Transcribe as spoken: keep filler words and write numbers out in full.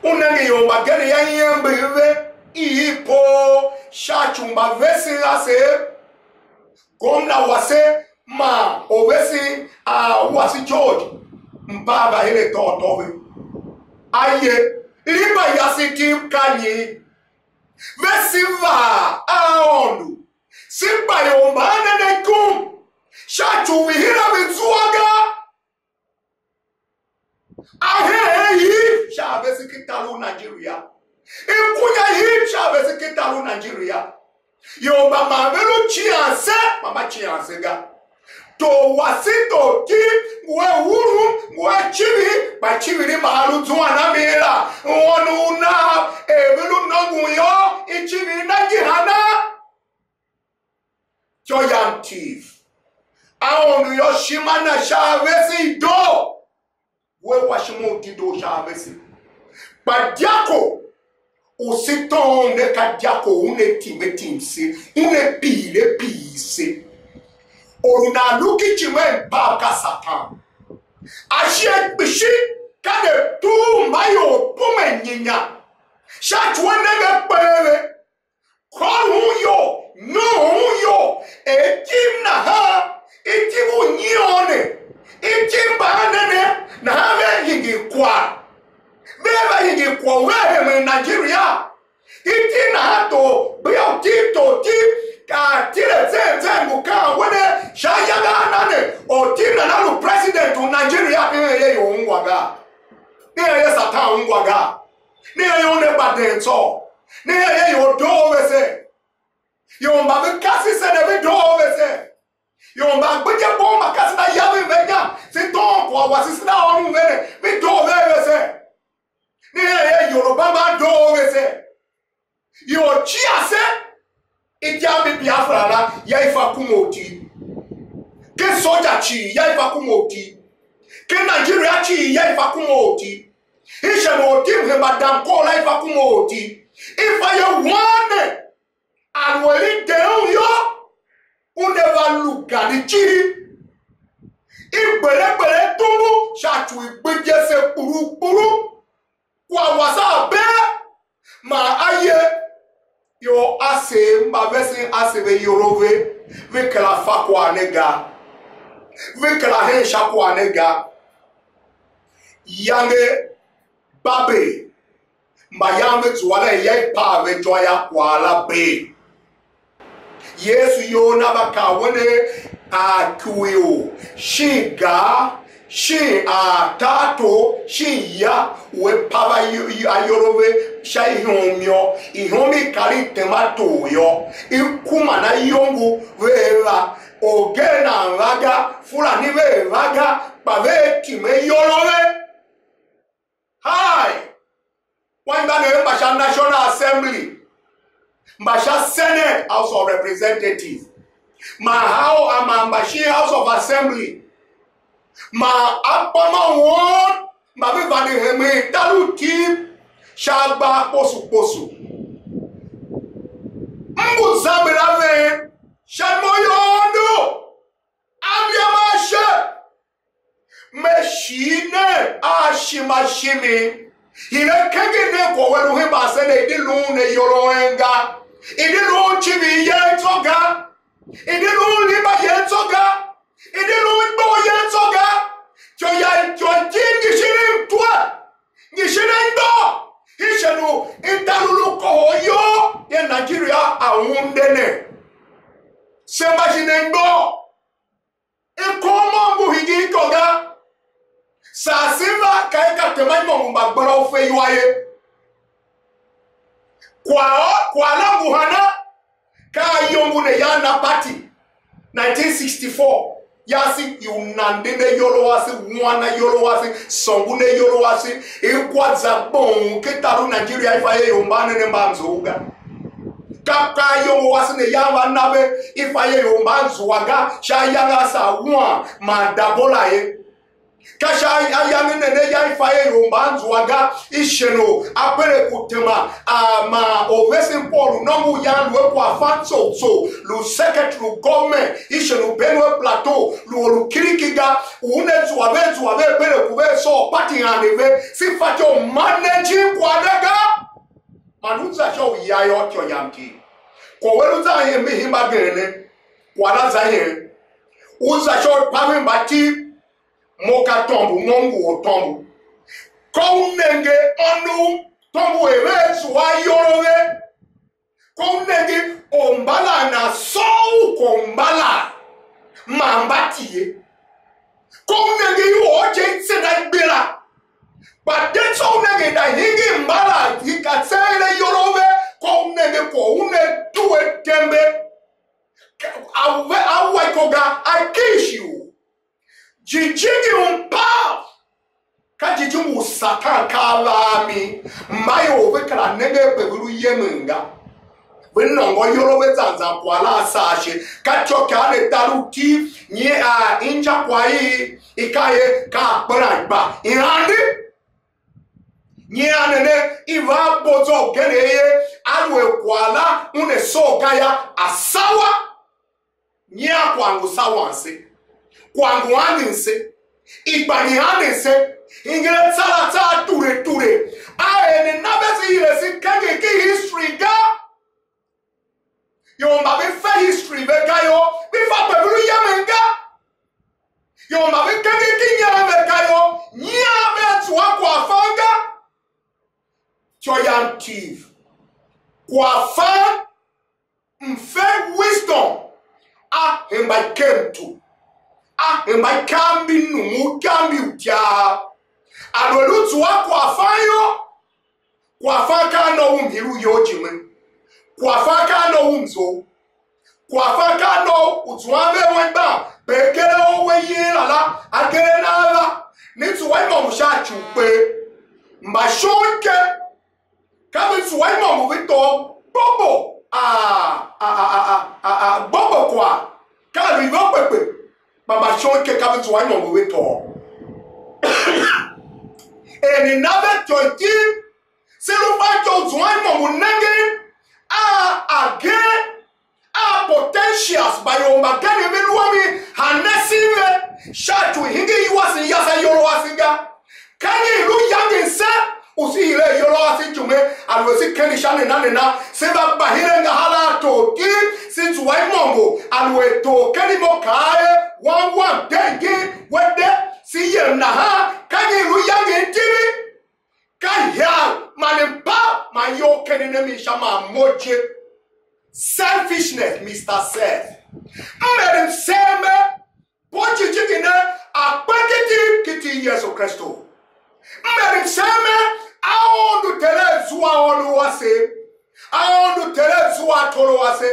U nenge ior mbagenev yô, i ember ve i i poo sha ci u mbavesen asev, gomna wase man orvesen a wase George Mpaa va her atôatô ve. Aye, riba yase ityim ka nyi? Ve se vaa a Aôndo, se gba ior mba a ne ne ikum sha ci u ve hira ve zua ga. A heen hii sha a vese ken tar u Nigeria. I kunya hii sha a vese ken tar u Nigeria. Ior mba man ve lu cian se, man mba cian se ga. Tor wase tor ki ngu a urum, ngu a icivir, kpa icivir ma a lu zuan a mi la. Ônov nav er ve lu nôngon yô, icivir na ngi hana? Ityô yam tiv. Aôndo yô, ishima na sha a vese i doo. We wa ishima u dedoo sha a vese. Kpa dyako u se tôôn ne ka dyako una time time se, una piile pii se. Or u nan lu ki icimen pav ka Satan. Ashe kpishi ka ne tugh mba ior pume nyinya sha ci u a nenge kpee ve. Kôron iyol, nôhon iyol, er ityim nahan, ityim u nyiôn ne, ityim mba a ne ne, nahan vea hingir kwagh. Vea va hingir kwagh u vea hemen Nigeria. Ityim nahan tor bia u tiv tor tiv, ka tile zan zan ngu kaan we ne, sha ayange a na ne, ortyim nana lu president u Nigeria, ne er ye ior ungwa ga. Ne er ye Satan ungwa ga. Ne er ye una gba den tsô. Ne er ye ior doo vese. Ior mba ve kase se ne, ve doo vese. Ior mba gbe je bom ma kase na yaven ve inya, se tôôn kwagh wase se na ôron ve ne, ve doo ve vese. Ne er ye Yoruba mba doo vese. Ior cia se, ityam i Biafra la, ya i fa kum u iti. Ken soja cii, ya i fa kum u iti. Ken Nigeria cii, ya i fa kum u iti. Ishen u iti mhemba dam kor la, i fa kum u iti. I fa ye wan ne, a lu er i de un yô, una va lu gande cii. I gbere gbere tumbu sha ci u i gbe je se kpuru kpuru. Kwagh wase a bee, man a ye ior asev mba vesen ase ve iyol a ve, ve kera fa kwagh ne ga, ve kera hen sha kwagh ne ga. Iyange Babel, mbayan ve zua la ya i par ve ijô ya kwagh la bee. Yesu iyol na va kaa wen er, a ku ior, shin gar, shin a tartor, shin ya, u a pav ayo-, ayol a ve sha ihom yô, ihom i kar i tema tor yô, i kuma na iyongo vea va, orgen nan va ga, Fulani vea va ga, kpa vea time iyol a ve. Hai! Anmgbianev mba sha National Assembly, mba sha Senate, House of Representatives, man hao a man mba shin House of Assembly, man akpa ma won mba ve vande hemen tar u tiv sha agbar kposo kposo. M ngu zamber a ven sha imo i Aôndo, a mliam ashe. Me shigh nen a ishima shimi, hire kengen nen kwagh u a lu hen mbaasen ne, i de luun ayol a en ga, i de luun icivir yen tsô ga, i de luun riba yen tsô ga, i de luun ikpough yen tsô ga. Ityô ya ityô ki ngi shin mtwer, ngi shin ndôô, i shin u i tar u lu kohol iyol ye Nigeria a unde ne. Se mba shin ndôô. Ikom mo ngu hingir iko ga. Saa Silva ka i ka tema imôngo mba gbera u fe iwa ye. Kwagh, kwagh la ngu hana? Ka ayongo ne ya na party, nineteen sixty-four. Yase, i u nanden ayol a wase, wuan ayol a wase, sôngon ayol a wase, i gwa za gbong ken tar u Nigeria, i fa ye ior mban ne ne mban zough ga. Ka ka ayongo wase ne yan va na ve, i fa ye ior mban zua ga, sha ayange a saa wuan man dabora ye. Ka sha ayange ne ne ya i fa ye ior mban zua ga, i shen u a pere ku tema, a ma orvesen Paul u nôngo u yan lu a kwagh fan tso tso, lu secretary u government, i shen u Benue Plateau, lu or u kiriki ga, u una zua ve, zua ve, pere ku ve, sôr pati ande ve, si fatyô u managing kwagh Lu za sha u ya yô, ityô yam ki. Kwagh u lu zan hen mbi hemba gen ne, kwagh la za hen. U za sha u paven mbativ, mo ka tômbo, mo ngu ortômbo. Ka u nenge ônov tômbo er vea zua ayol a ve. Ka u nenge ormbala nan sôr u kwagh u mbala man mba tie. Ka u nenge ior je i tsenda i gbera. Kpa de tsô u nenge da hingir mbala i ka tseegh ayol a ve, ka u nenge kwagh u ne due tembe. A ve a wa iko ga, a kishi u. Jijingi u mpav ka jijingi u Satan ka a va a mi. Mba ior ve kera nenge pe ve lu yemen ga. Ve nôngo ayol a ve zan zan kwagh la a saa ashe. Ka ityôkyaa ne tar u tiv, nyi a inja kwagh i i ka ye ka a kperan gba. I ande. Nyian ne ne i va a bo zwa ugen ye, aluer kwagh la una soo ga yô, a sawa. Nyian kwagh ngu sawan se, kwagh ngu anden se, i gba nyi anden se, hingir a tsar a tsar ture ture. A er ne na vese hire se kenger ken history ga. Ior mba ve fe history ve ga yô, ve fa pe ve lu yemen ga. Ior mba ve kenger ken inyam ve ga yô, nyian vea zua kwaghfan ga. Ityô yam tiv. Kwaghfan mfe wisdom a hemba ikem tu, a hemba ikam mbi numu, ikam mbi utyav. Aluer u zua kwaghfan yô, kwaghfan ka a na u mhir u iyol jimen. Kwaghfan ka a na u mzough. Kwaghfan ka a na u zuan ve wen gban, pe agere a we yen la la, agere a na a va, ne zua imôngo sha ci u kper. Mbashon ke, ka ve zua imôngo ve tôô gbogbo, a, a, a, a, a, a, gbogbo kwagh, ka a lu ivokpekpe, kpa mbashon ke ka ve zua imôngo ve tôô. Er ne na ve ityô iti, se lu fatyô u zuan imôngo nengen a agee a potentials mba ior mbagenev ve lu a mi, hana se ve sha ci u hingir iwasen yase ayol ase ga. Ka nyi i lu yangen se u se hire ayol ase ijume, aluer se kende sha nena nena, se va gba hiren ngahar a tor tiv, se zua imôngo, aluer tor ken imo kaa er, wan wam, de ngin, we de, se yem nahan, ka nyi i lu yangen itivi? Ka ihiar man mpav man iyol kenden a mi sha man mo je. Selfishness, Mister Self. M er msen mer, bo jijingi ne, a kpe ken iti ken iti i Yesu Kristu. M er msen mer, Aôndo Ter a zua ônov wase, Aôndo Ter a zua atorov ase,